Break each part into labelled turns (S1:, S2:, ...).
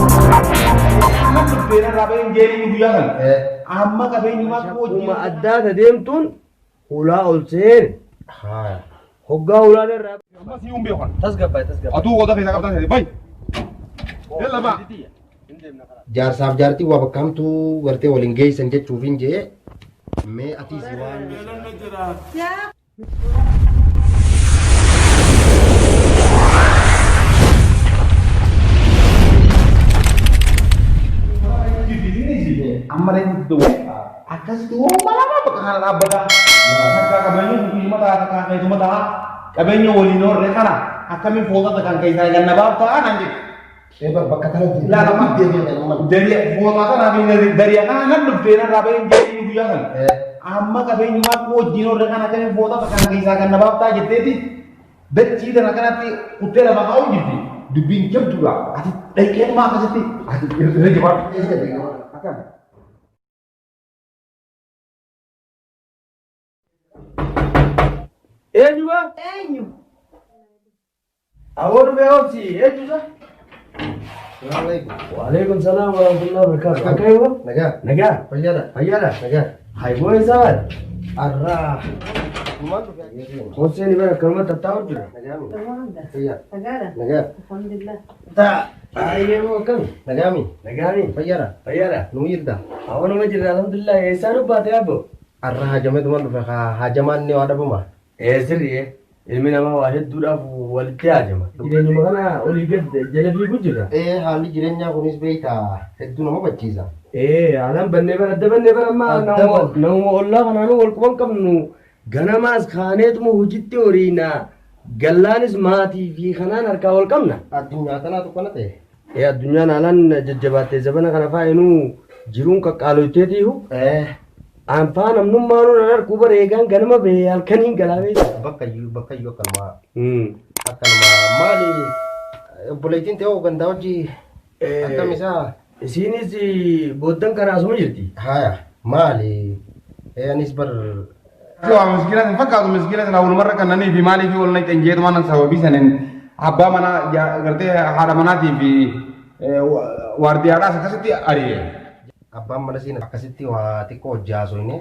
S1: Amma dhufeera irraa baheen jeerii guyyaa kana. Amma qabeenyumaa hojii.
S2: Akkuma addaata deemtuun hulaa ol seene. Hoggaa hulaan irraa.
S1: Amma si hin beekan.
S2: Tasgabbaa'e tasgabbaa'e.
S1: Atuu qoda keessaa qabdaa seete bayi. Yalla ba.
S3: Jaarsaaf jaartii waa bakka hamtuu gartee waliin geessan jechuufin jee mee atiis waan.
S1: Amma reefu duwwaa. Akkasitti waan lama bakka kana dhaabbata. Takka qabeenya guyyuma ta'a takka keetuma ta'a. Qabeenya waliin horre kana akkamiin footata kan keessaa gannabaaf ta'a naan jedhe.
S3: Eebar bakka kana
S1: Ilaalama. Dariya footaa kanaa fi dariya kana nan dhuftee narraa baheen jeerii guyyaa kana. Amma qabeenyumaa wajjin horre kana akkamiin footata kan keessaa gannabaaf ta'a jetteeti. Dachii tana kanatti kuttee lafa kaa'uu jirti. Dubbiin jabduudha. Ati dhaqeetumaa akkasitti ati irra jabaadhu. Akkam.
S2: Eenyu baa?
S4: Eenyu?
S2: Aboo dhufee obsi eenyu isa? Waalaikum salaam wa rahmatullahi wa barakatuh. Akka yoo?
S3: Nagaa.
S2: Nagaa.
S3: Fayyaadha.
S2: Fayyaadha.
S3: Nagaa.
S2: Hayboo eessaa baate?
S3: Arraa.
S2: Hosseen bara akkanuma tattaa'u jira.
S3: Nagaami.
S4: Nagaadha.
S3: Fayyaa. Nagaa.
S4: Alhamdulillah.
S2: Taa. Baay'ee moo akkami?
S3: Nagaami.
S2: Nagaami.
S3: Fayyaadha.
S2: Fayyaadha.
S3: Nuu jirta.
S2: Aboo nama jirra alhamdulillah eessaa nu baate abbo?
S3: Arra hajameetuma dhufe hajamaan ni waa dhabama.
S2: Ee sirrii ilmi namaa waa hedduudhaaf walitti haajama. Jireenyuma kana olii gad jala fiigu jirra.
S3: Ee haalli jireenyaa kunis beektaa hedduu nama hubachiisa.
S2: Ee haalaan bannee bara adda bannee bara ammaa
S3: Adda
S2: nama
S3: banne.
S2: namuma ollaa kanaanuu wal quban qabnu ganamaas kaaneetuma hojitti horiina gallaanis maatii fi kanaan harkaa wal qabna.
S3: Addunyaa tanaatu kana ta'e.
S2: Ee addunyaan haalaan jajjabaattee zabana kana faa'inuu jiruun qaqqaaloyteetiihu.
S3: Ee
S2: Anfaa namnummaanuu nan arkuu bara eegaan ganama bahee halkaniin galaa beekta.
S3: bakka iyyuu bakka iyyuu akkanuma akkanuma maali obboleettiin ta'ee gandaa hojii akkam isaa
S2: Isiinis booddan kana asuma jirti.
S3: haya maali anis bar
S1: Waa miskiina hin fakkaatu miskiina sana walumarra kannanii fi maaliif wal naqxan jeetumaan nan sababii saniin abbaa manaa gartee haadha manaatii fi waardiyaadhaas akkasitti ari'e.
S3: Abbaan mana siin akkasitti waa xiqqoo hojii haasoyne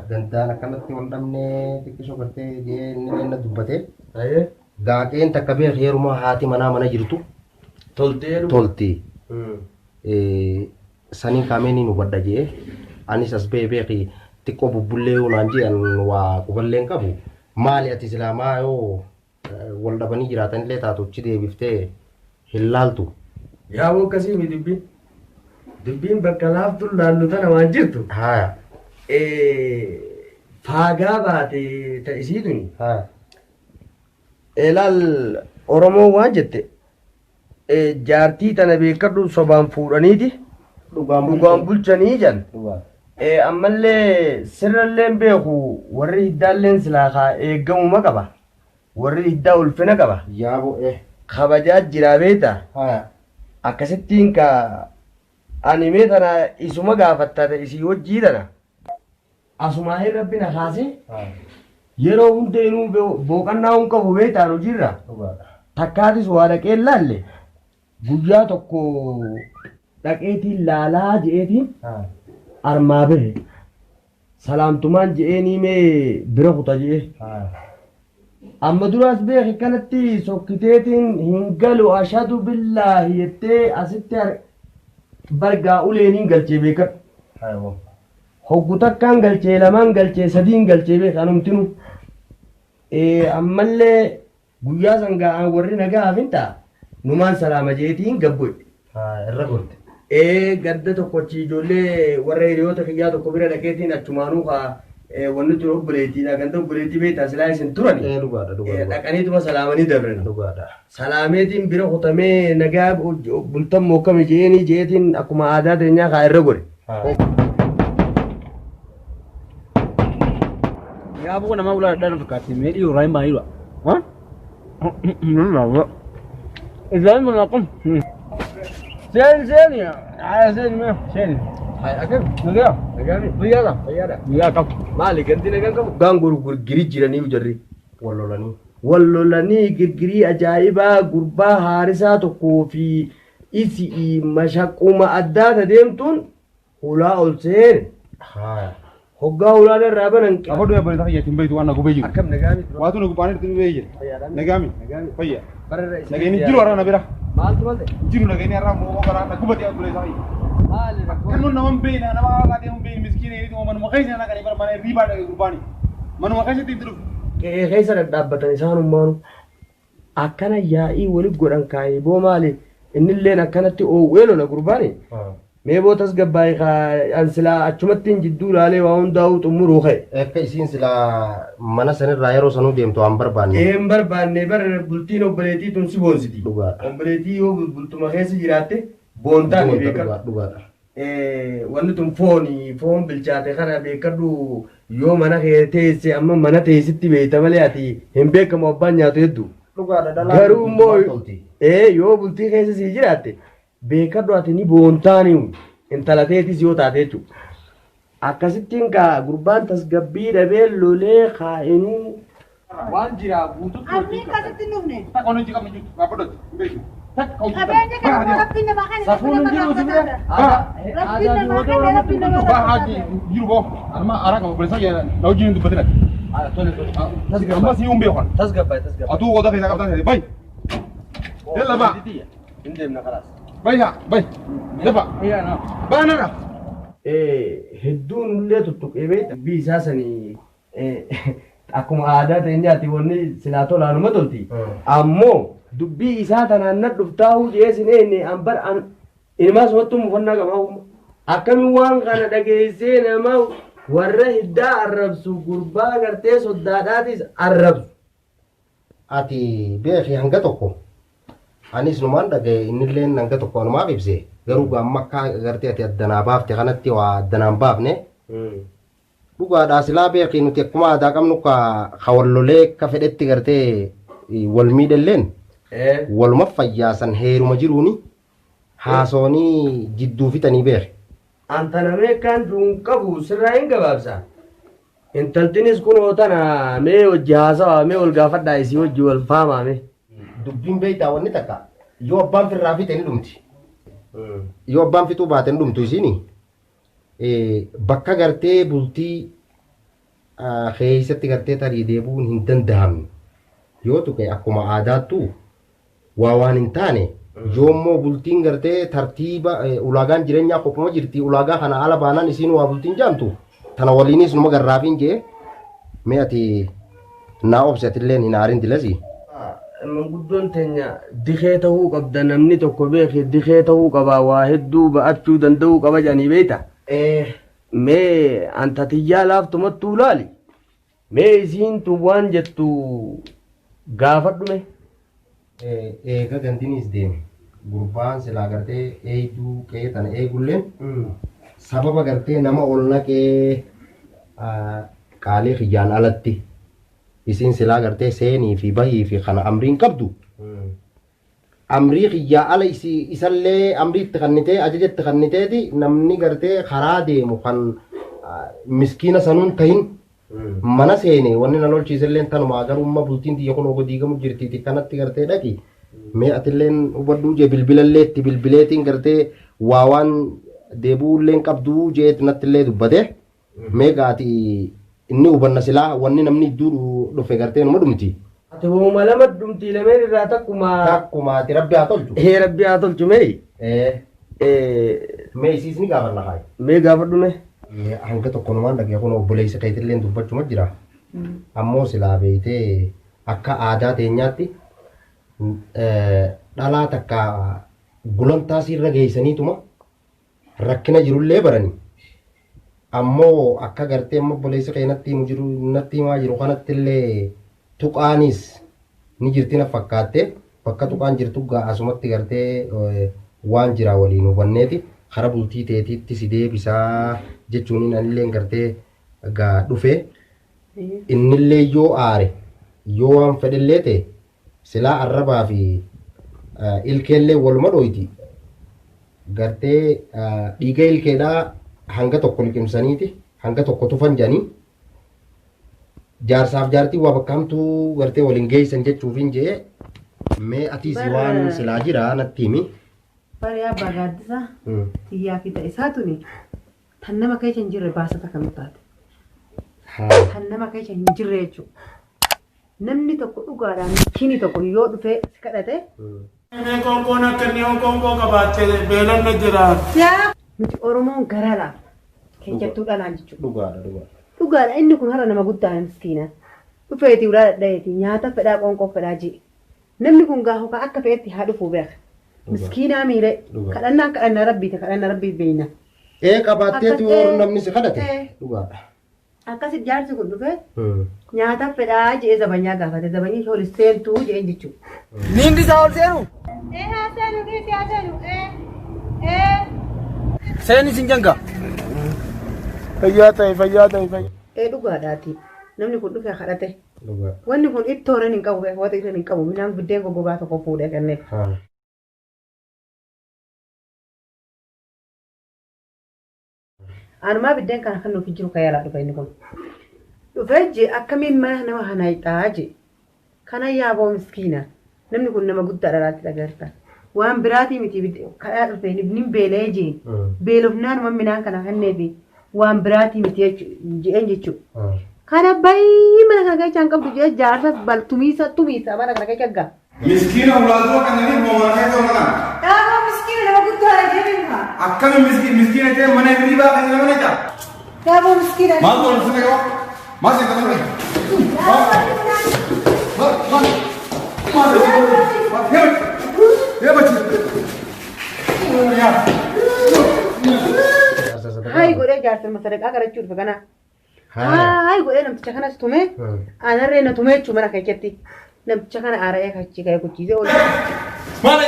S3: gandaan akkanatti wal dhabnee xiqqisoo gartee jee inni na dubbate gaaqeen takka beek yeruma haati manaa mana jirtu
S2: Toltee
S3: tolti saniin kaamee niin hubadha jee anis as ba'e beeki xiqqoo bubbullee yoo naan jee an waa quballee hin qabu maali ati silaa maa yoo wal dhabanii jiraatanillee taatu achi deebiftee hin laaltu.
S2: Yaaboo akkasii mi dubbiin? Dubbiin bakka laaftuun laallu tana waan jirtu.
S3: Haaya.
S2: Faagaa baate ta isii tuni.
S3: Haaya.
S2: Ilaal Oromoon waan jette jaartii tana beekadhu sobaan fuudhaniiti dhugaan bulchanii jedhan.
S3: Dhugaan.
S2: Ammallee sirrallee hin beeku warri hiddaalleen silaa kaa eeggamuma qaba. Warri hiddaa ulfina qaba.
S3: Yaaboo eh.
S2: Kabajaa jiraa beektaa.
S3: Haaya.
S2: Akkasittiin ka ani mee tana isuma gaafatta ta isii wajjii tana asumaa rabbi na kaasee
S3: Haaya.
S2: yeroo hunda inuu booqannaa hin qabu beektaan hojiirra
S3: Dhugaadha.
S2: takkaatis waa dhaqee laalle guyyaa tokko dhaqeetiin laalaa je'eetiin
S3: Haaya.
S2: armaa bahe salaamtumaan je'eenii mee bira kuta je'ee
S3: Haaya.
S2: Amma duraas beeki kanatti sokkiteetiin hin galu ashadu billaahi jettee asitti bargaa uleeniin galchee beekadhu.
S3: Haaya.
S2: Hoggu takkaan galchee lamaan galchee sadiin galchee beeka anumtinu. Ammallee guyyaa san ga'aan warri nagaa hafin ta'a numaan salaama jeetiin gabbu'e.
S3: Haaya irra gorte.
S2: Ee gadda tokkochi ijoollee warra hiriyoota kiyyaa tokko bira dhaqeetiin achumaanuu kaa wanni tun obboleettiidha ganda obboleettii beektaa silaa isin turani.
S3: Ee dhugaadha dhugaadha.
S2: Dhaqaniituma salaamanii dabrani.
S3: Dhugaadha.
S2: Salaameetiin bira kutamee nagaa bultan mookkame je'eenii je'eetiin akkuma aadaa teenyaa kaa irra gore.
S3: Haaya.
S5: Yaaboo nama ulaa dhadhaan fakkaatti mee dhiyoo raayim baay'ee dha. Ibrahim mun akkam. Seen seen haa seen mee seen.
S2: Hai akkam
S5: Nagaa
S2: nagaami
S5: guyyaa
S2: fayyaadha.
S5: guyyaa kam.
S2: Maali gandi nagaan qabu? Gaan girgirii jiranii jarri.
S3: Wal lolanii.
S2: Wal lolanii girgirii ajaa'ibaa gurbaa haarisaa tokkoo fi isii mashaqquma addaa ta deemtuun hulaa ol seene.
S3: Haa.
S2: Hoggaa hulaan irraa banan.
S1: Afoo du'e obboleessa kiyya ittiin beektu waan na gubee jiru.
S2: Akkam nagaa miti.
S1: Waatu na gubbaan irratti dhufee jira. Nagaami. Fayya.
S2: Bararra isin.
S1: Nageenyi jiru har'a na bira.
S2: Maaltu maal ta'e?
S1: Jiru nageenyi har'a moo garaa na gubatee obboleessa kiyya.
S2: Maali rakkoo?
S1: Kan nun nama hin beekne nama haaraa deemu hin beekne miskiina inni manuma keessa na kan bara mana riibaa dhaqe gurbaani. Manuma keessatti itti dhufe.
S2: Qe'ee keessa dhadhaabbatan isaanummaanu. Akkana yaa'ii walitti godhan kaayee boo maali? Innilleen akkanatti oowwee lola gurbaani. Mee boo tasgabbaa'e an silaa achumattiin jidduu laalee waa hundaa'uu xumuruu ka'e.
S3: Akka isiin silaa mana sanirraa yeroo sanuu deemtu waan barbaanne.
S2: Een barbaanne bar bultiin obboleettii tun si boonsiti.
S3: Dhugaadha.
S2: Obboleettii yoo bultuma keessa jiraatte boontaan beekadhu.
S3: Dhugaadha.
S2: Wanni tun fooni foon bilchaate kana beekadhu yoo mana kee teesse amma mana teessitti beekta malee ati hin beekamu abbaan nyaatu hedduu.
S3: Dhugaadha dhalaa.
S2: Garuu immoo yoo bultii keessa sii jiraatte beekadhu ati ni boontaani intala teetis yoo taate jechuudha. Akkasittiin kaa gurbaan tasgabbii dhabee lolee kaa'inuu waan jiraa guututti
S4: Armiin akkasitti hin dhufne.
S1: Takka waan hojii qabnu jirtu. Dhaabbadhooti. Hin beektu. Takka hojii
S4: Qabeenya kana immoo rabbiin namaa kenne
S5: Safuun hin jiru si bira.
S4: Rabbiin namaa kenne rabbiin namaa
S1: Baa haji jiru boo. Anuma araa qaba obboleessa kiyya na wajjin hin dubbatin ati. Amma si hin beeku.
S2: Tasgabbaa'e tasgabbaa'e.
S1: Atuu qodaa keessaa qabdaa ta'e bay. Yalla baa.
S2: Hin deemna kalaas.
S1: Bay haa bay. Dafa. Baa nara.
S2: Hedduun illee tuttuqee beekta. Dubbii isaa sanii akkuma aadaa teenyaatti wanni silaa tolaanuma tolti. Ammoo dubbii isaa tanaan na dhuftaa'uu jeesin eenye an bar an ilmaa sumattuu mufannaa qabaa. Akkamiin waan kana dhageessee nama warra hiddaa arrabsu gurbaa gartee soddaadhaatis arrabsu.
S3: Ati beeki hanga tokko anis numaan dhagaye innilleen hanga tokko anumaaf ibse garuu amma akka gartee ati addanaa baafte kanatti waa addanaan baafne dhugaadhaa silaa beeki nuti akkuma aadaa qabnu ka wallolee akka fedhetti gartee wal miidhalleen waluma fayyaasan heeruma jiruuni haasoonii jidduu fixanii beeki.
S2: Antana meeqaan duun qabu sirraa hin gabaabsa. Intaltinis kunoo tana mee hojii haasawaa mee wal gaafadhaa isii hojii wal faamaa mee.
S3: Dubbiin beektaa wanni takka yoo abbaan firraa fixe ni dhumti. Yoo abbaan fixuu baate ni dhumtu isiini bakka gartee bultii keessatti gartee tarii deebi'uun hin danda'amne yoo tuqe akkuma aadaattu waa waan hin taane yoommoo bultiin gartee tartiiba ulaagaan jireenyaa qophuma jirti ulaagaa kana ala baanaan isiin waa bultiin jaamtu tana waliinis numa garraafiin jee mee ati naa obse atilleen hin aarin dilasi.
S2: Manguddoon teenya dikee ta'uu qabda namni tokko beeke dikee ta'uu qaba waa hedduu ba'achuu danda'uu qaba jedhanii beekta. Mee anta tiyyaa laaftumattuu laali. Mee isiin tun waan jettu gaafadhume.
S3: Eega gandinis deeme gurbaan silaa gartee eegduu qe'ee tana eegulleen sababa gartee nama ol naqee qaalii kiyyaan alatti isiin silaa gartee seenii fi bahii fi kana amriin qabdu. Amrii kiyyaa ala isallee amrii itti kannitee ajaja itti kanniteeti namni gartee karaa deemu kan miskiina sanuun tahin mana seene wanni na lolchiiselleen tanuma garuu bultiin tiyya kun ogo diigamu jirtiiti kanatti gartee dhaqi mee atilleen hubadhuu jee bilbilallee itti bilbileetiin gartee waa waan deebi'uulleen qabduu jeet nattillee dubbate mee gaati inni hubanna silaa wanni namni idduu dhufe gartee numa dhumti.
S2: Ati hooma lama dhumtii lameen irraa takkuma.
S3: Takkuma ati rabbi haa tolchu.
S2: Hee rabbi haa tolchu mee.
S3: Mee isiis ni gaafanna kaayi.
S2: Mee gaafadhu mee.
S3: Hanga tokko numaan dhagee kun obboleessa keetilleen dubbachuma jira. Ammoo silaa beeytee akka aadaa teenyaatti dhalaa takka gulantaa siirra geessaniituma rakkina jirullee barani. Ammoo akka gartee amma obboleessa kee natti himu jiru natti himaa jiru kanatti illee tuqaanis ni jirti na fakkaatte bakka tuqaan jirtu gaa asumatti gartee waan jira waliin hubanneeti kara bultii teetiitti si deebisaa jechuun anillee gartee gaa dhufe innillee yoo aare yoo waan fedhellee ta'e silaa arrabaa fi ilkeellee waluma dhoyti gartee dhiiga ilkeedhaa hanga tokko liqimsaniiti hanga tokko tufan jedhanii Jaarsaaf jaartii waa bakka hamtuu gartee waliin geessan jechuufin jee mee atiis waan silaa jira natti himi.
S4: Bari abbaa gaaddisa xiyyaa fi ta'isaa tuni tan nama keessa hin jirre baasata kan taate. Tan nama keessa hin jirre jechuudha. Namni tokko dhugaadhaan miskiinii tokko yoo dhufee si kadhate.
S6: Mee qoonqoon akka inni yoo qoonqoo qabaatte beelanna jira.
S4: Nuti Oromoon garaa laafna. Keessattuu dhalaan jechuudha.
S3: Dhugaadha dhugaadha.
S4: Dhugaadha inni kun har'a nama guddaa miskiina. Dhufeetii ulaa dhadhayeeti nyaata fedhaa qoonqoo fedhaa jee. Namni kun gaafa ka akka fe'etti haa dhufuu beeka. Miskiinaa miiree kadhannaan kadhannaa rabbiiti kadhannaa rabbii beekna.
S3: Ee qabaatteetu yoo namni si kadhate dhugaadha.
S4: Akkasi jaarsi kun dhufee nyaata fedhaa jee zabanyaa gaafate zabanyii ol seentuu jeen jechuudha.
S5: Miindi isaa ol seenu?
S4: Ee haa seenu dhiisi haa seenu ee ee.
S5: Seeni sin janga.
S6: Fayyaa ta'e fayyaa ta'e fayyaa.
S4: Ee dhugaadhaati namni kun dhufee kadhate. Wanni kun ittooran hin qabu beeku wanta hin qabu midhaan biddeen goggogaa tokko fuudhee kenneef. Anumaa biddeen kana kan nuuf jiru kan yaalaa dhufe inni kun. Dhufee jee akkamiin mana nama kana hixaa jee. Kana yaaboo miskiina. Namni kun nama guddaa dhalaatti dhagarta. Waan biraatii miti kadhaa dhufe ni beela'ee jee. Beelofnaan midhaan kana kenneefi waan biraatii miti jeen jechuudha. Kana baay'ee mana kana keessa hin qabdu jee jaarsa bal tumiisa tumiisa mana kana keessa gaa.
S1: Miskiina ulaa dura kanneen homaa keessa oolan.
S4: Yaaboo miskiina nama guddaadha jechuudha.
S1: Akkami miskiina ta'e mana hirribaa kan nama naqaa.
S4: Yaaboo miskiina.
S1: Maal goona si naqaa? Maal si naqaa? Maal maal maal maal
S4: Hayi godhee jaarsa sadaqaa kadhachuu dhufe kana. Hayi godhee namticha kanas tume anarree na tume jechuun mana keessatti. Namticha kana aara'ee kachi ka'ee kuchiisee oolu.
S1: Maal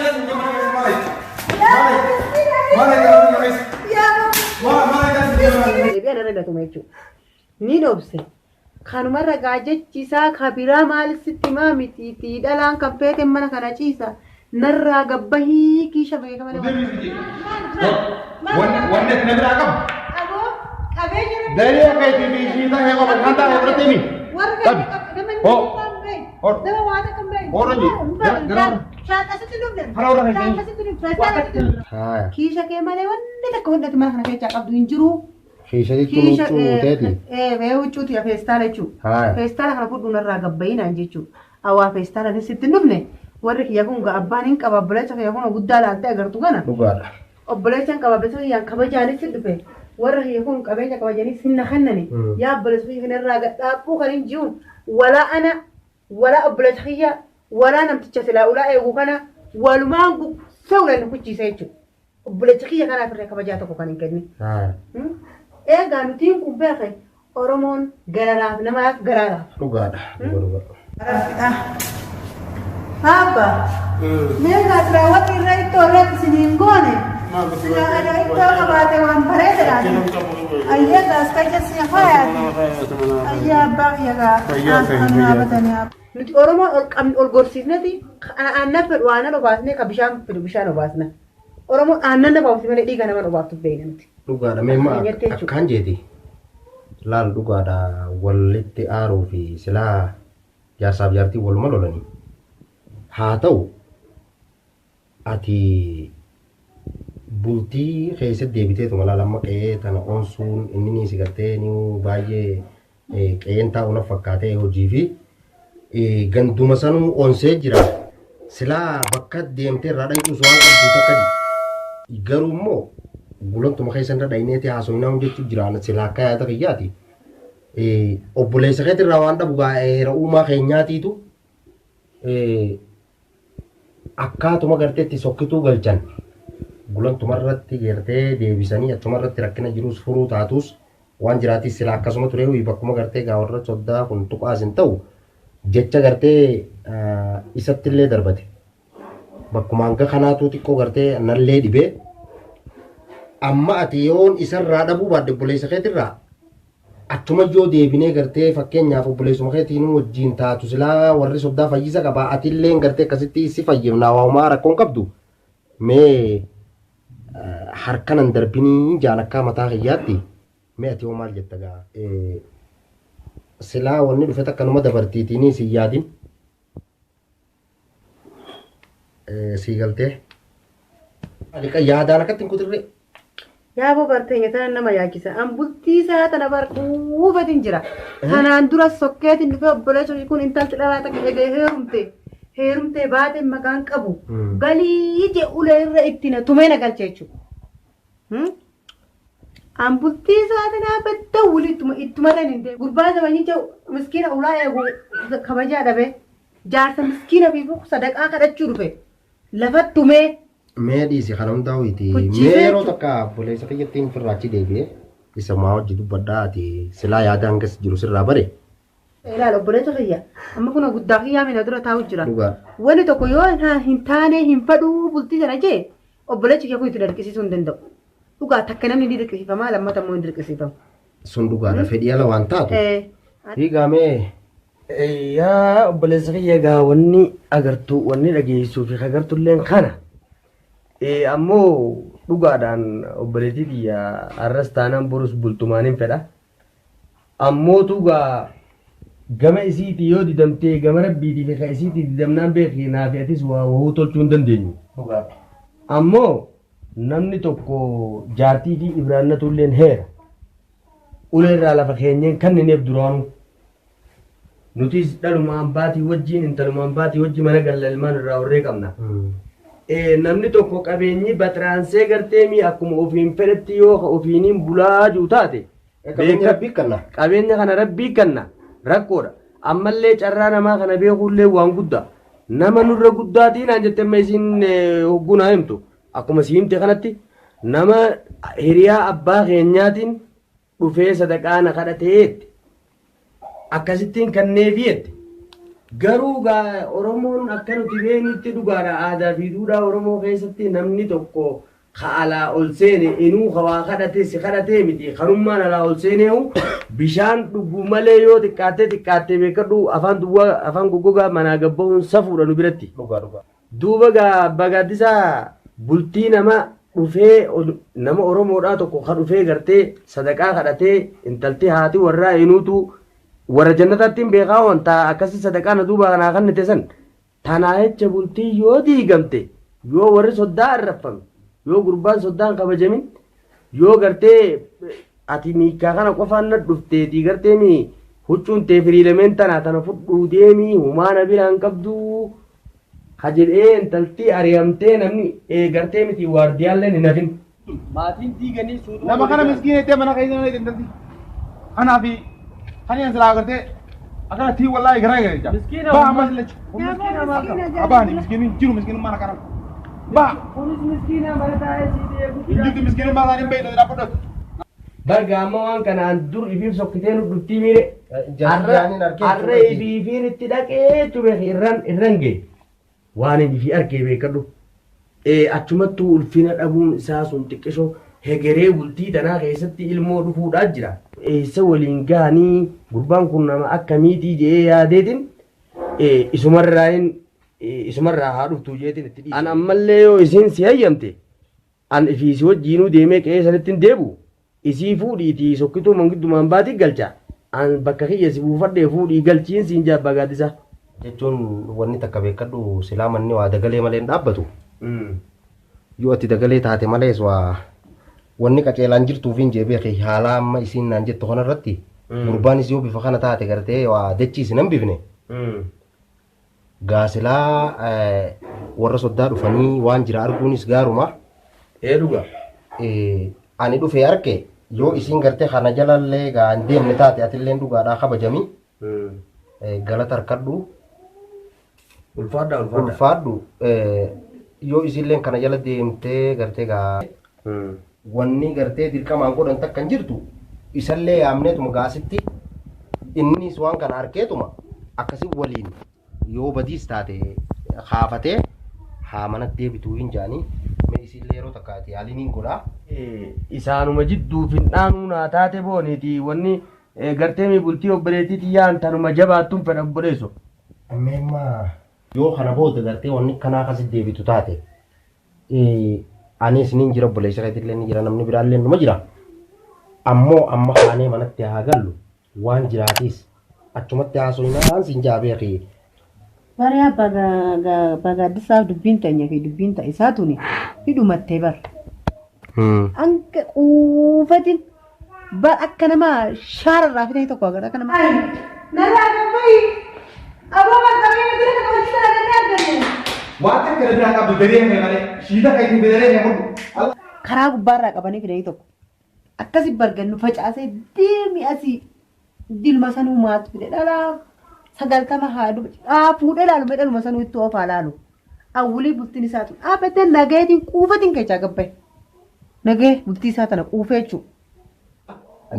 S4: Deebi'ee anarree na tume jechuudha. Ni dhoobse. Kanumarra gaajachiisaa kabiraa maal sitti maa mitiitii dhalaan kan feete mana kana ciisa. Narraa gabbahii kiisha beeka malee.
S1: Wanni ati na biraa qabu.
S4: Aboo qabeenya
S1: Daree keetii fi ishii ta'ee qofa kan ta'e irratti himi. Qabi. Hoo. Hor.
S4: Nama waan akka hin beekne.
S1: Hor hojii. Gara hor. Hara hora kan
S3: Haaya.
S4: Kiisha kee malee wanni takka wanti ati mana kana keessaa qabdu hin jiru.
S3: Kiisha jechuun huccuu teeti.
S4: Ee huccuuti feestaala jechuudha.
S3: Haaya.
S4: Feestaala kana fudhuun irraa gabbayinaan jechuudha. Awwaa feestaala ni sitti hin dhufne warri kiyya kun abbaan hin qaba obboleessa kiyya kun guddaa laaltee agartu kana.
S3: Dhugaadha.
S4: Obboleessa hin qaba obboleessa kiyyaan kabajaanis si dhufe warra kiyya kun qabeenya kabajanii sinna kennani. Yaa obboleessa kiyya kanarraa gadhaabbuu kan hin jiru walaa ana walaa obboleessa kiyya walaa namticha silaa ulaa eegu kana walumaan gugsee ulaan nu kuchiisa jechuudha. Obboleessa kiyya kanaaf irree kabajaa tokko kan hin kennin.
S3: Haaya.
S4: Eegaa nutiin kun beeke Oromoon gararaaf namaaf gararaaf.
S3: Dhugaadha. Dhuga dhuga.
S4: Abba, mee gaasiraa warri irra ittoo irratti isiniin goone silaa ada ittoo qabaate waan bareedaadha. Ayyaa gaas keessa si fayaati. Ayyaa abbaa kiyya gaa dhaabatanii. Nuti Oromoon ol qabni ol gorsiifneti aannan fedhu aannan obaasnee ka bishaan fedhu bishaan obaasna. Oromoon aannan nama obaafti malee dhiiga nama obaaftu beekna nuti.
S3: Dhugaadha. Mee ma akkaan jeeti. Laal dhugaadha walitti aaruu fi silaa jaarsaaf jaartii waluma lolanii. Haa ta'u ati bultii keessatti deebiteetuma laal amma qe'ee tana oonsuun inni ni si gartee ni baay'ee qe'een taa'u na fakkaatee hojii fi ganduma sanuu onsee jira. Silaa bakka deemtee irraa dhayitus waan qabdu takka garuu immoo gulantuma keessa irra dhayineeti haasofnaa jechuu jira silaa akka yaada kiyyaati. Obboleessa keetti irraa waan dhabu heera uumaa keenyaatiitu akkaatuma garteetti sokkituu galchan gulantuma irratti gartee deebisanii achuma irratti rakkina jirus furuu taatus waan jiraatis sila akkasuma ture bakkuma gartee gaawarra soddaa kun tuqaas hin ta'u jecha gartee isatti illee darbate. Bakkuma hanga kanaatu xiqqoo gartee nallee dhibee amma ati yoon isarraa dhabuu baadde obboleessa keetirraa achuma yoo deebinee gartee fakkeenyaaf obboleessuma keetiin wajjin taatu silaa warri soddaa fayyisa qaba atillee gartee akkasitti si fayyifnaa waamaa rakkoon qabdu mee harkanan darbinii jaan akka mataa kiyyaatti mee ati hoo maal jetta gaa. Silaa wanni dhufe takka numa dabartiitiinii si yaadin. Sii galtee. Aliqa yaadaan akkatti hin kutirree.
S4: Yaaboo barteenya tana nama yaachisa. An bultii isaa tana bar quufatin jira. Tanaan dura sokkeetiin dhufee obboleessa kun intalti dhalaa takka egaa heerumte. Heerumtee baate maqaan qabu. Galii je ulee irra itti na tumee na galche jechuudha. An bultii isaa tanaa badda wuli ittuma ittumarra hin deemu. Gurbaa zabanyicha miskiina ulaa eegu kabajaa dhabe. Jaarsa miskiina fi sadaqaa kadhachuu dhufe. Lafa tumee.
S3: Mee dhiisi kana hundaa hoyti.
S4: Kuchiisee
S3: Mee yeroo
S4: jechuudha.
S3: takka obboleessa kiyyattiin firraa achi deebi'ee isa maa hojii dubbadhaa ati silaa yaada hangas jiru sirraa bare.
S4: Ilaal obboleessa kiyya. Amma kun guddaa kiyyaa mina dura taa'u jira.
S3: Dhugaa.
S4: Wanni tokko yoo hin taane hin fadhuu bultii sana jee obboleechi kiyya kun itti dirqisiisuu hin danda'u. Dhugaa takka namni ni dirqisiifama lammata immoo hin dirqisiifamu.
S3: Sun dhugaadha fedhii ala waan taatu. Hiigaa mee
S2: Yaa obboleessa kiyya egaa wanni agartu wanni dhageessuu fi agartulleen kana. Ammoo dhugaadhaan obboleettii tiyya har'as taanaan borus bultumaan hin fedha. Ammoo tugaa gama isiitii yoo didamtee gama rabbiitii fi ka isiitii didamnaan beeki naa fi atis waa wahuu tolchuu hin dandeenyu.
S3: Dhugaadha.
S2: Ammoo namni tokko jaartii fi ibraannatuulleen heera. Ulee irraa lafa keenyeen kannineef duraanuu. Nutis dhaluma ambaatii wajjiin intaluma ambaatii wajji mana galla ilmaan irraa horree qabna. Namni tokko qabeenyi baxraansee gartee mii akkuma ofiin fedhetti yoo ka ofiiniin bulaa jiru taate
S3: Qabeenya rabbii kanna.
S2: Qabeenya kana rabbii kanna rakkoodha. Ammallee carraa namaa kana beekuullee waan guddaa. Nama nurra guddaatii naan jette amma isiin hogguu naa himtu. Akkuma si himte kanatti nama hiriyaa abbaa keenyaatiin dhufee sadaqaa na kadhatee jette. Akkasittiin kanneefi jette. Garuu gaa Oromoon akka nuti beeknutti dhugaadha aadaa fi duudhaa Oromoo keessatti namni tokko ka alaa ol seene inuu ka waa kadhate si kadhatee miti kanummaan alaa ol seeneehu bishaan dhugu malee yoo xiqqaattee xiqqaattee beekadhu afaan duwwaa afaan goggogaa manaa gabbahuun safuudha nu biratti.
S3: Dhugaa dhugaa.
S2: Duuba gaa Abbaa Gaaddisaa bultii nama dhufee nama Oromoodhaa tokko ka dhufee gartee sadaqaa kadhatee intalti haati warraa inuutu warra jannataatti hin beekaa wanta akkasii sadaqaa na duuba kanaa kannite san tanaa jecha bultii yoo diigamte yoo warri soddaa arraffame yoo gurbaan soddaan kabajamin yoo gartee ati miikkaa kana qofaan na dhufteetii gartee mi huccuun tee firii lameen tana tana fudhuu deemii humaa na biraan qabduu ka jedhee intalti ari'amtee namni gartee miti waardiyaalleen hin hafin. Maatiin diiganii suutuma
S1: Nama kana miskiina itti mana keessa nama intalti. Kanaa fi kan inni silaa agartee akkana tii wallaahi garaa gara jecha.
S2: Miskiina
S1: Baa ammas lachi.
S2: Miskiina maal qaba?
S1: Abaani miskiinni jiru miskiinummaan akkana. Baa
S2: Kunis miskiina mana taa'ee sii eegu
S1: hin jirtu miskiinummaa isaanii hin beeknu jira fudhatu.
S2: Barga amma waan kanaan dur ifiif sokkitee nu dhuftii miire.
S3: Jarri yaaniin argee
S2: Arra ifiifiin itti dhaqee jechuun irran irran ga'e. Waan inni ifii argee beekadhu. Achumattuu ulfina dhabuun isaa sun xiqqisho hegeree bultii tanaa keessatti ilmoo dhufuudhaa jira. Eessa waliin gahanii gurbaan kun nama akkamiitii jedhee yaadeetiin isumarraayin isumarraa haa dhuftuu jeetiin itti dhiise. An ammallee yoo isiin si hayyamte An ifii si wajjiinuu deemee qe'ee sanitti hin deebi'u, isii fuudhiitii sokkituu manguddumaan baatii galcha, an bakka kiyya si buufadhee fuudhii galchiin siin je'a Abbaa Gaaddisaa.
S3: Jechuun wanni takka beekkadhu silaa manni waa dagalee malee hin dhaabbatu. Yoo ati dagalee taate malees waa wanni qaceelaan jirtuufiin jee beeki haalaa amma isiin naan jettu kanarratti gurbaanis yoo bifa kana taate gartee waa dachii isin hambifne Gaa silaa warra soddaa dhufanii waan jira arguunis gaaruma.
S2: Ee dhuga.
S3: Ani dhufee arke yoo isiin gartee kana jalallee gaa hin deemne taate atilleen dhugaadhaa kabajami. Galata harkadhu.
S2: Ulfaadhaa ulfaadhaa.
S3: Ulfaadhu yoo isiilleen kana jala deemtee gartee gaa wanni gartee dirqamaan godhan takka hin jirtu isallee yaamneetuma gaasitti innis waan kana arkeetuma akkasi waliin yoo badiis taate kaafatee haa manatti deebituu hin jaanii mee isiillee yeroo takka ati yaaliin hin godhaa.
S2: Isaanuma jidduu fin'aanuu naa taate booniiti wanni gartee mi bultii obboleettii tiyyaan tanuma jabaattuun fedha obboleesso.
S3: Meemma yoo kana booda gartee wanni kanaa akkasi deebitu taate Anis nin jira obboleessa keetillee ni jira namni biraallee numa jira. Ammoo amma kaanee manatti haa gallu waan jiraatis Achumatti haasoynaan siin jaa beeki.
S4: Bari abbaa gaaddisaaf dubbiin teenya fi dubbiin ta isaa tuni hidhumattee bar. Hanga quufatin bar akka nama shaararraa fidanii tokko agarra akka nama. Narraa gabbayi aboo qabeenya bira kan hojii sana gannee arganne.
S1: Waan takka na biraa qabdu daree kee malee shiita kan itti daree kee fudhu.
S4: Karaa gubbaarraa qabanii fidanii tokko. Akkasi bargannu facaasee deemi asii dilma sanuu maaltu fide dhalaa 90 haa duba haa fuudhee laalu mee dhaluma sanuu itti oofaa laalu. Awwulii bultiin isaa tun dhaabbattee nagayeetiin quufatiin keessaa gabbaye. Nagayee bultii isaa tana quufee jechuudha.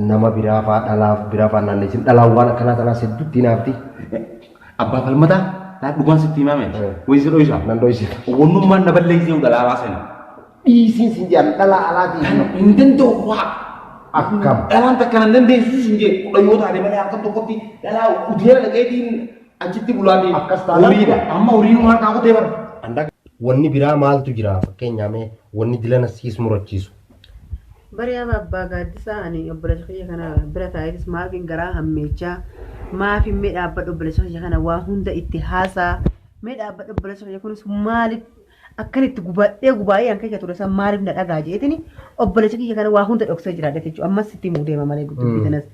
S3: Nama biraa faa dhalaaf biraa faa naannessin dhalaan waan akkanaa tanaas hedduutti hinaafti.
S1: Abbaa falmataa laa dhugaan sitti himaa miti. Wayii si dhoysa.
S3: Nan dhoysi.
S1: Wannummaan na balleessee dhalaa baasani.
S3: Dhiisiin sin jedhan dhalaa alaatii.
S1: Kan hin danda'u waa.
S3: Akkam.
S1: Dhalaan takka nan dandeessu sin jee kudha yoo taate malee halkan tokkotti dhalaa uteela dhaqeetiin achitti bulaa deema.
S3: Akkas taanaan
S1: Horiidha. Amma horiin waan kaa kutee bara.
S3: Andaga. Wanni biraa maaltu jira fakkeenyaa mee wanni dilana siis murachiisu.
S4: Bari aba abbaa gaaddisaa ani obboleessa kiyya kana bira taa'eetis maafin garaa hammeechaa maafin mee dhaabbadhu obboleessa kiyya kana waa hunda itti haasaa mee dhaabbadhu obboleessa kiyya kunis maaliif akkan itti gubadhee gubaa'ee an keessa ture san maaliif na dhagaa jeetini obboleessa kiyya kana waa hunda dhoksee jiraadha jechuudha ammas sitti himuu deema malee dubbii tanas.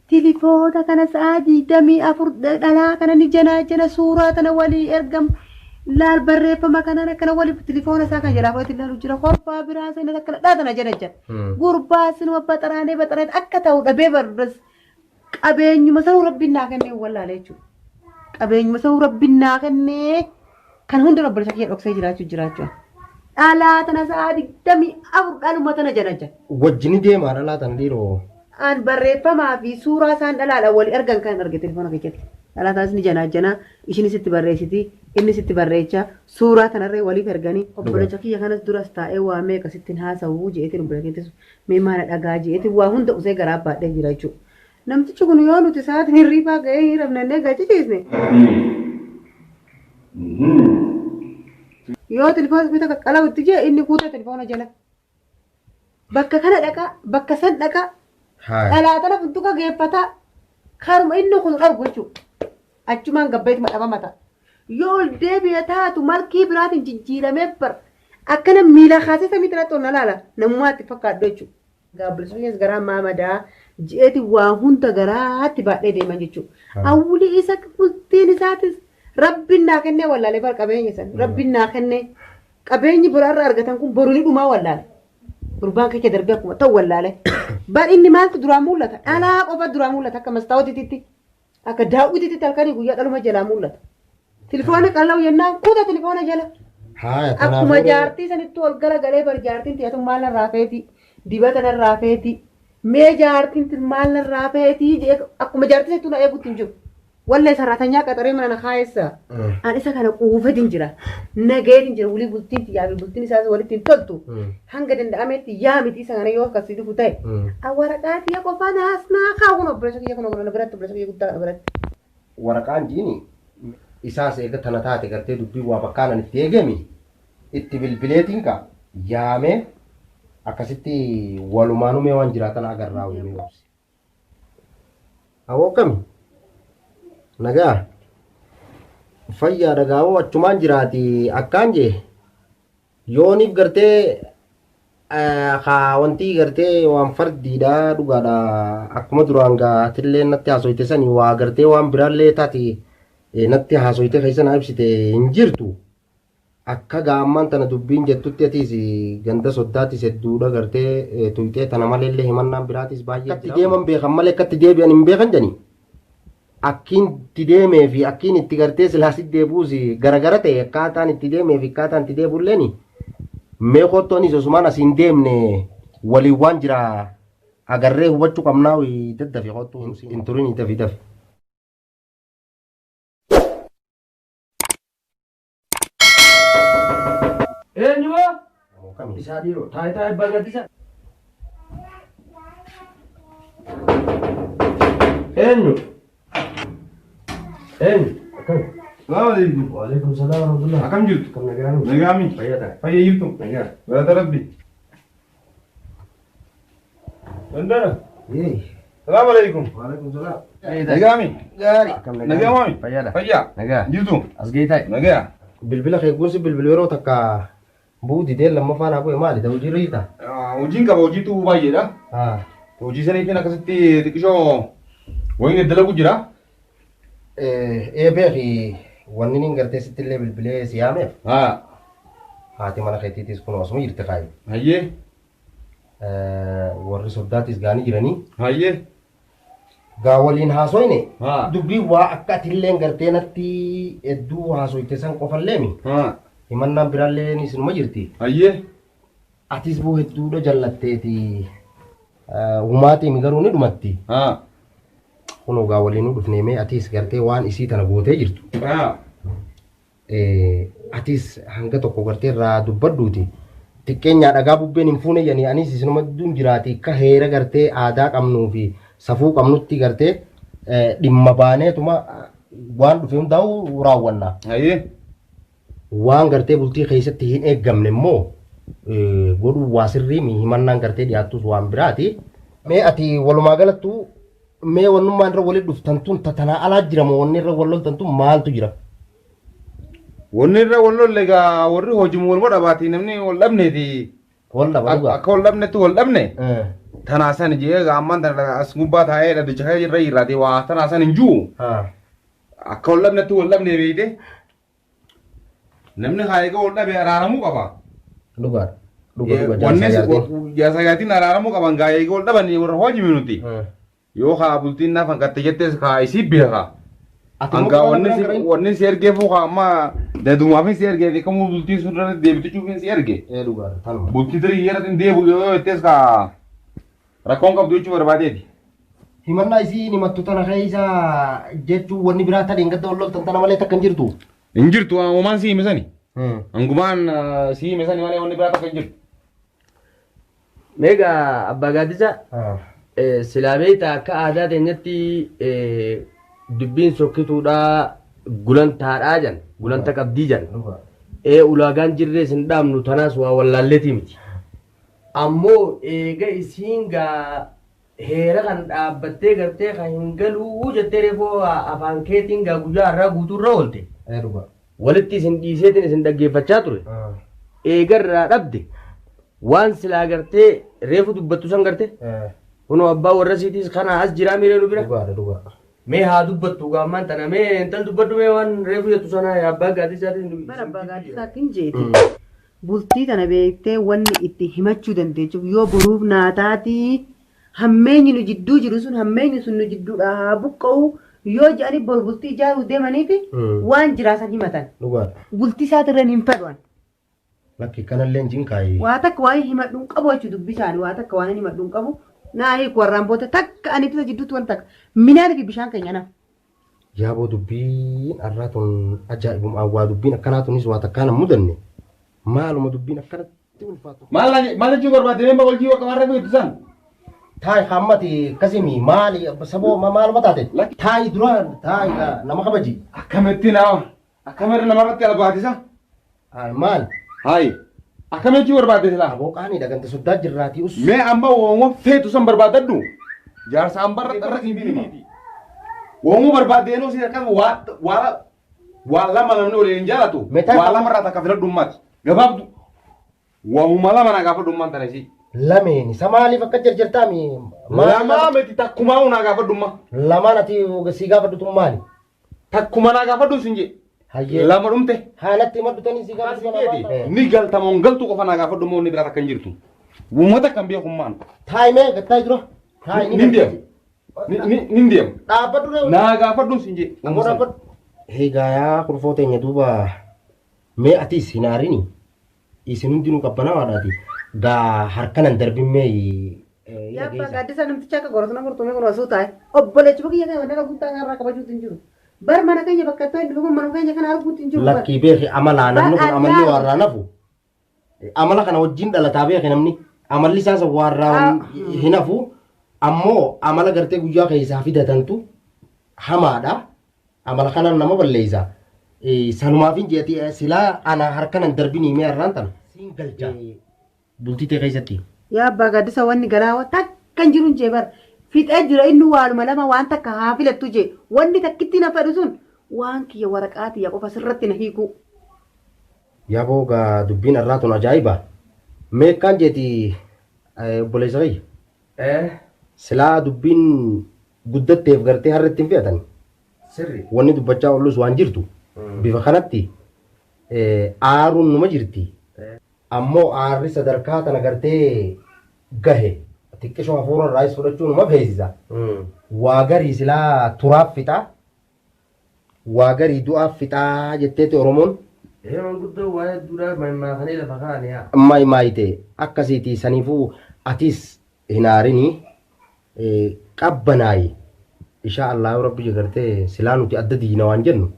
S4: Tilifoona kana sa'a 24 dhalaa kana ni janaa jana suuraa tana walii ergam laal barreeffama kanaan akkana waliif tilifoona isaa kan jalaa fudhate ilaalu jira korbaa biraa seenas akkana dhaa tana jana jana gurbaa sinuma baxaraanee baxaraanee akka ta'u dhabee barras qabeenyuma sanuu rabbiin naa kennee wallaale jechuudha. Qabeenyuma sanuu rabbiin naa kennee kan hunda obboleessa kiyya dhoksee jiraachuu jiraachuu. Dhalaa tana sa'a 24 dhaluma tana jana jana.
S3: Wajjini deemaa dhalaa tana dhiiroo.
S4: An barreeffamaa fi suuraa isaan dhalaadhaan walii argan kan arge telefoona keessatti. Dhalaa tanas ni janaajjanaa, ishinis itti barreessiti, innis itti barreecha, suuraa tanarree waliif erganii. Obboleessa kiyya kanas duras taa'ee waa meeqa sitti hin haasa'u je'eetiin obboleessa keetis mee maala dhagaa je'eetiin waa hunda usee garaa baadhee jira jechuudha. Namtichi kun yoo nuti sa'aatiin hirriibaa ga'ee hin rafnannee gaciciisne. Yoo telefoona bita qaqqalawu itti jee inni kuuta telefoona jala. Bakka kana dhaqaa, bakka san dhaqaa,
S3: Haaya.
S4: dhalaa tana funtuka geeffataa, karuma inni kun argu jechuudha. Achumaan gabbeetuma dhabama ta'a. Yoo ol deebi'e taatu malkii biraatiin jijjiiramee bar akkana miila kaasee samii irratti ol na laala namummaa itti fakkaadhu jechuudha. Gaabbilisuunis garaa maamadaa ji'eeti waa hunda garaatti baadhee deeman jechuudha. Awwulii isa bultiin isaatis rabbiin naa kennee wallaalee bar qabeenya san rabbiin naa kennee Qabeenyi biraarra argatan kun boru ni dhumaa wallaale. Gurbaan kecha darbee akkuma ta'u wallaale. Bar inni maaltu duraa mul'ata? Dhalaa qofa duraa mul'ata akka mastaawotiitti. Akka daawwitiitti halkanii guyyaa dhaluma jalaa mul'ata. Tilifoona qal'oo jennaan kuta tilifoona jala.
S3: Haaya
S4: Akkuma
S3: kanaafuu
S4: jaartii sanittuu ol garagalee bar jaartiin tiyatu maal narraa feeti? Dibata narraa feeti? Mee jaartiin tun maal narraa feeti? Jedhee akkuma jaartii sanittuu na eegutti hin jiru. Wallee saraatanyaa qaxaree mana na kaayessa. An isa kana quufetin jira. Nagayetin jira. Wulii bultiin tiyyaa fi bultiin isaas walitti hin toltu. Hanga danda'ametti yaa miti isa kana yoo akkasii dhufu ta'e. Waraqaa tiyya qofaa naas naa kaa'u kun obboleessa kiyya kun na biratti obboleessa kiyya guddaa kana biratti.
S3: Waraqaan jiini isaas eega tana taate gartee dubbiin waa bakkaan an itti eegemi itti bilbileetiin ka yaamee akkasitti walumaanuu mee waan jiraatan agarraa uumee obsi. Awoo akkami? Nagaa? Fayyaadha gaawoo achumaan jiraati akkaan jee yooniif gartee haa wantii gartee waan fardiidha dhugaadha akkuma duraan gaa atillee natti haasoyte sani waa gartee waan biraallee taate natti haasoyte keessa naa ibsite hin jirtu. Akka gaa ammaan tana dubbiin jettutti atiis ganda soddaatis hedduudha gartee tuyxee tana maleellee himannaan biraatis baay'ee jira. Akkatti deeman beekan malee akkatti deebi'an hin beekan jedhani. Akkiin itti deemee fi akkiin itti gartee silaa si deebi'uus garagara ta'e akkaataan itti deemee fi akkaataan itti deebi'ulleen mee kottu anis osumaan asiin deemne waliin waan jira agarree hubachuu qabnaa daddafi kottu hin turinii dafi dafi.
S2: Eenyuma? Isaa dhiiroo. Taayitaa ebbaa gaddisa. Eenyu? Eenyu? Akkam?
S1: Salaam alaikum.
S2: Waalaikum salaam warahmatullah.
S1: Akkam jirtu?
S2: Akkam nagaa?
S1: Nagaami.
S2: Fayyaa ta'a.
S1: Fayya jirtu?
S2: Nagaa.
S1: Galata Rabbi. Dandana.
S3: Ee.
S1: Salaamu alaikum.
S3: Waalaikum salaam.
S1: Nagaami.
S3: Gaarii.
S1: Nagaa maami.
S2: Fayyaadha.
S1: Fayyaa.
S2: Nagaa.
S1: Jirtu.
S2: As geetaa.
S1: Nagaa.
S3: Bilbila kee gosi bilbila yeroo takka bu'uu didee lammaffaa naa bu'e maali ta'u hojiirra jirta?
S1: Hojiin qaba hojiitu baay'eedha. Hojii saniitiin akkasitti xiqqishoo wayiin dalagu jira.
S3: Ee beeki wanni niin gartee sitti illee bilbilee si yaameef haati mana keetiitis kun osuma jirti kaayi.
S1: Hayyee.
S3: Warri soddaatis gaanii jiranii.
S1: Hayyee.
S3: Gaa waliin haasoyne dubbii waa akka atilleen gartee natti hedduu haasoyte san qofalleemi. Himannaan biraallee isinuma jirti.
S1: Hayyee.
S3: Atis boo hedduudha jallatteeti. Humaatiin garuu ni dhumatti. Kunoo gaa waliin dhufnee mee atis gartee waan isii tana gootee jirtu. Atis hanga tokko gartee irraa dubbadhuuti. Xiqqeenyaa dhagaa bubbeen hin fuune jedhanii anis isinuma gidduun jiraati akka heera gartee aadaa qabnuu fi safuu qabnutti gartee dhimma baaneetuma waan dhufe hundaa'u raawwanna. Waan gartee bultii keessatti hin eeggamne immoo godhuu waa sirrii himannaan gartee dhiyaattus waan biraati. Mee ati walumaa galattuu mee wannummaan irra walitti dhuftan tun tatanaa alaa jira moo wanni irra wal loltan tun maaltu jira?
S1: Wanni irra wal lolle egaa warri hojiin wal dhabaati namni wal dhabneeti.
S3: Wal dhaba dhugaa.
S1: Akka wal dhabnetti wal dhabne. Tanaa san jee egaa ammaan tana as gubbaa taa'ee dhaddacha kana irra jirraati waa tanaa san hin jiru. Akka wal dhabnetti wal dhabne beeyte. Namni haa egaa wal dhabe araaramuu qaba.
S3: Dhugaadha. Dhuga dhuga
S1: Wanni
S3: jaarsaa jaartiin.
S1: jaarsaa jaartiin araaramuu qaban gaa egaa wal dhaban warra hojii minuti. Yoo haa bultiin naaf hanqatte jettes haa isii beeka.
S3: Ati immoo
S1: Hangaa
S3: qaama
S1: wanni
S3: biraan
S1: si
S3: qarin?
S1: wanni si ergeefuu haa amma dadumaaf si ergee kamuu bultiin sun irratti deebituchuuf si erge.
S3: Ee dhugaadha tanuma.
S1: Bultii tarii irratti hin deebi'u yoo jettes haa rakkoon qabdu jechuu barbaadeeti.
S3: Himannaa isiin himattu tana keessa jechuun wanni biraa tadheen gadda wal loltan tana malee takka hin jirtu.
S1: Hin jirtu homaan si hime sani. Hangumaan si hime sani malee wanni biraa takka hin jirtu.
S2: Meegaa abbaa gaaddisa silaa beektaa akka aadaa teenyatti dubbiin sokkituudhaa gulantaadhaa jan gulanta qabdii jan. Ee ulaagaan jirrees hin dhaabnu tanaas waa wallaalleetii miti. Ammoo eega isiin gaa heera kan dhaabbattee gartee kan hin galuu jettee reefuu afaan keetiin gaa guyyaa har'aa guutuu irra oolte.
S3: Ee dhugaa.
S2: Walitti isin dhiiseetiin isin dhaggeeffachaa ture. Eega irraa dhabde waan silaa gartee reefu dubbattu san garte. Kunoo abbaa warra siitiis kana as jiraa miiree nu bira.
S3: Dhugaadha dhugaa.
S2: Mee haa dubbattu gaammaan tana mee intal dubbadhu mee waan reefu jettu sana abbaa gaaddisaatiin.
S4: Bara abbaa gaaddisaatiin jeeti. Bultii tana beektee wanni itti himachuu dandeechuuf yoo boruuf naa taatii hammeenyi nu jidduu jiru sun hammeenyi sun nu jidduudhaa haa buqqa'u yoo jedhanii boru bultii ijaaruu deemaniifi waan jiraa san himatan.
S3: Dhugaadha.
S4: Bultii isaatirra hin fedhan.
S3: Lakki kanallee hin jinkaayi.
S4: Waa takka waan himadhu hin qabu jechuudha dubbisaani waa takka waan himadhu hin qabu. Naa hiiku warraan booda takka ani isa jidduutti waan takka minaan fi bishaan keenya naaf.
S3: Yaaboo dubbiin har'aa tun ajaa'ibuma waa dubbiin akkanaa tunis waa takkaan hin mudanne maaluma dubbiin akkanatti ulfaatu.
S1: Maal jechuu barbaadde mee wal jii waan reefu jettu san?
S3: Taayi hammati akkasimi maali saboo maaluma taate? Taayi dura taayi nama kabaji.
S1: Akkamitti nama akkamitti namarratti albaatisa?
S3: Maal?
S1: Hayi akkamitti jechuu barbaadde silaa?
S3: Aboo qaaniidha ganda soddaa jirraatii us.
S1: Mee amma wooma feetu san barbaadadhu. Jaarsa ambarra irra siin hima. Woomuu barbaaddeenuu siin akkasuma waa waa waa lama namni waliin hin jaalatu. Waa lama irraa takka filadhu ummaati. Gabaabdu. Waamuma lama naa gaafadhu ummaan tana isii.
S3: Lameeni isa maaliif akka jarjartaami?
S1: Lamaa miti takkumaa naa gaafadhu umma.
S3: Lamaan ati si gaafadhu tun maali?
S1: Takkuma naa gaafadhu sin jee.
S3: Hayyee.
S1: Lama dhumte.
S3: Haalatti himadhu tanii si gaafadhu
S1: Jeeti. Ni galta moo hin galtu qofa naa gaafadhu moo inni biraa takka hin jirtu. Uummata kan beeku ummaan.
S3: Taayi mee gattaayi dura. Taayi
S1: Nin deema. Nin deema.
S3: Dhaabbadhu ree.
S1: Naa gaafadhu sin jee.
S3: Ammoo dhaabbadhu. Egaa kurfoo teenya duuba mee atis hin aarini isin hundinuu qabbanawaadhaati gaa harkanan darbin mee
S4: Yaa abbaa gaaddisa namticha akka gorosna furtumee kun osoo taa'e obboleechuma kiyya kana nama guddaa kanarraa kabajuutu hin jiru. Bar mana keenya bakka itti dhufu mana keenya kana arguutu hin jiru. bar.
S3: Lakkii beeki amalaa namni kun
S4: Bar
S3: amalli
S4: addaa.
S3: waarraa nafu amala kana wajjin dhalataa beeki namni amalli isaa san waarraa hin hafu ammoo amala gartee guyyaa keessaa fidatantu hamaadha amala kanaan nama balleessa sanumaaf hin jeeti silaa ana harkanan darbinii mee arraan tana siin galcha bultii tee keessatti.
S4: Yaa abbaa gaaddisa wanni galaa takka hin jiru hin jee bar. Fixee jira inni waanuma lama waan takka haa filattu jee. Wanni takkitti na fedhu sun waan kiyya waraqaa tiyya qofa sirratti na hiikuu.
S3: Yaboo gaa dubbiin har'aa tun ajaa'iba. Meeqqaan jeeti obboleessa kiyya? Silaa dubbiin guddatteef gartee harretti hin fe'atan.
S2: Sirri.
S3: Wanni dubbachaa ollus waan jirtu. Bifa kanatti aaruun numa jirti. Ammoo aarri sadarkaa tana gartee gahe xiqqishoo hafuura irraayis fudhachuu numa feesisa. Waa garii silaa turaaf fixaa. Waa garii du'aaf fixaa jetteeti Oromoon.
S2: Ee manguddoo waa hedduudha mammaakanii lafa kaa'ani yaa.
S3: Maaymaayite akkasiiti saniifuu atis hin aarini qabbanaayi. Ishaa Allah yoo rabbi gartee silaa nuti adda diina waan jennu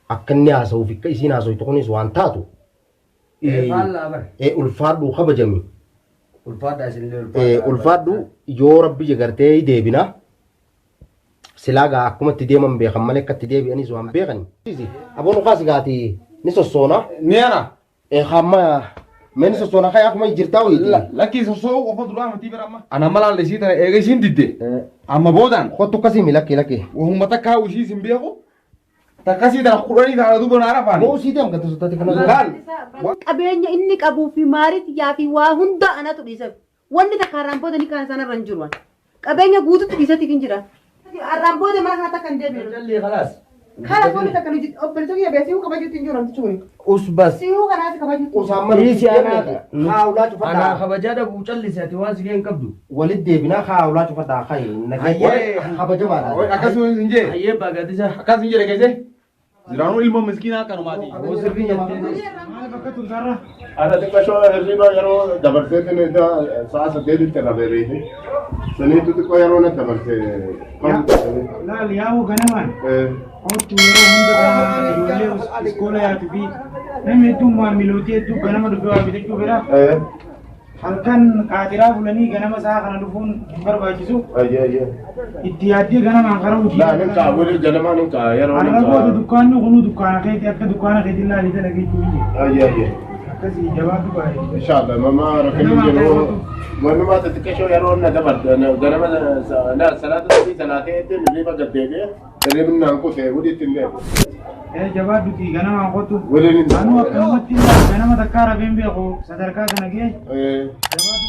S3: akka inni haasa'uuf akka isiin haasa'utu kunis waan taatu.
S2: Ee faallaa bara.
S3: Ulfaadhu kabajami.
S2: Ulfaadhaa isinillee ulfaadhaa.
S3: Ulfaadhu yoo rabbi gartee deebina. Silaa gaa akkuma itti deeman beekan malee akka itti deebi'anis waan beekan. Aboon ukaas gaati ni sossoona.
S1: Ni ana.
S3: Hamma mee ni sossoona ka'e akkuma jirtaa wayiiti.
S1: Lakkii sossoo'uu qofa duraa miti bira amma. Ana malaan isii tana eega isiin didde. Amma boodaan.
S3: Kottu akkasii mi lakkee lakkee.
S1: Wahuma takkaa ishii sin beeku. Takkasii tana kudhanii tana duuba naa rafaani.
S3: Moo sii deem gata sotaati kana.
S1: Laal.
S4: Qabeenya inni qabuu fi maarii tiyyaa fi waa hunda anatu dhiiseef. Wanni takka har'aan booda ni kaan sanarra hin jiru. Qabeenya guututti dhiisatiif hin jira. Har'aan booda mana kanatti akka hin deebi'u.
S2: Jalli khalaas.
S4: Kana wanni takka nuti obboleessa kiyya beeksisuu kabajuutti hin jiru namtichi kuni.
S2: Us bas.
S4: Sihuu kanaas kabajuutti.
S3: Usaan
S2: Dhiisi anaa.
S3: Haawulaa
S2: Anaa
S3: cufadhaa.
S2: kabajaa dhabuu callise ati waan si hin qabdu.
S3: Walitti deebinaa haawulaa cufadhaa kayi.
S1: Hayyee.
S3: Kabajamaadha.
S1: Akkasuma hin jee.
S2: Hayyee baagaddisa.
S1: Akkas hin jedhe keessee. Jiraanuu ilmoo miskiinaa kanumaati.
S2: Aboo sirrii jettee.
S6: Maaliif akka turtarra?
S7: Ana xiqqashoo hirriba yeroo dabarseetiin sa'a saddeetitti irra beereeti. Saniitu xiqqoo yeroo na dabarse.
S6: Laal yaa'uu ganamaan kottu yeroo hunda ganama ijoollee iskoola yaatu fi namni hedduun maamilootii hedduu ganama dhufee waa bitachuu fedha. Halkan qaatiraa bulanii ganama sa'a kana dhufuun hin barbaachisu. Itti yaaddee ganamaan karaa hojii.
S7: Laa nin ka'a wali ganamaan nin ka'a yeroo nin
S6: Har'a booda
S7: ka'a.
S6: dukkaanni kunuu dukkaana keetii akka dukkaana keetii laalii dalagee jiru.
S7: Ayyee ayyee.
S6: Akkasii jabaatu baay'ee.
S7: Inshallah mama rakkinni jiru. Wanumaa xixiqqashoo yeroo na dabarte ganama salaata sadii salaatee hirriba gad deebi'ee hirribni naan kufe walitti hin deebi'u.
S6: Ee jabaadhuti ganamaan kottu.
S7: Waliin hin
S6: Anuu akkanumatti ganama takkaa rafeen beeku sadarkaa kana ga'e.
S7: deebi'u.
S6: Jabaadhu.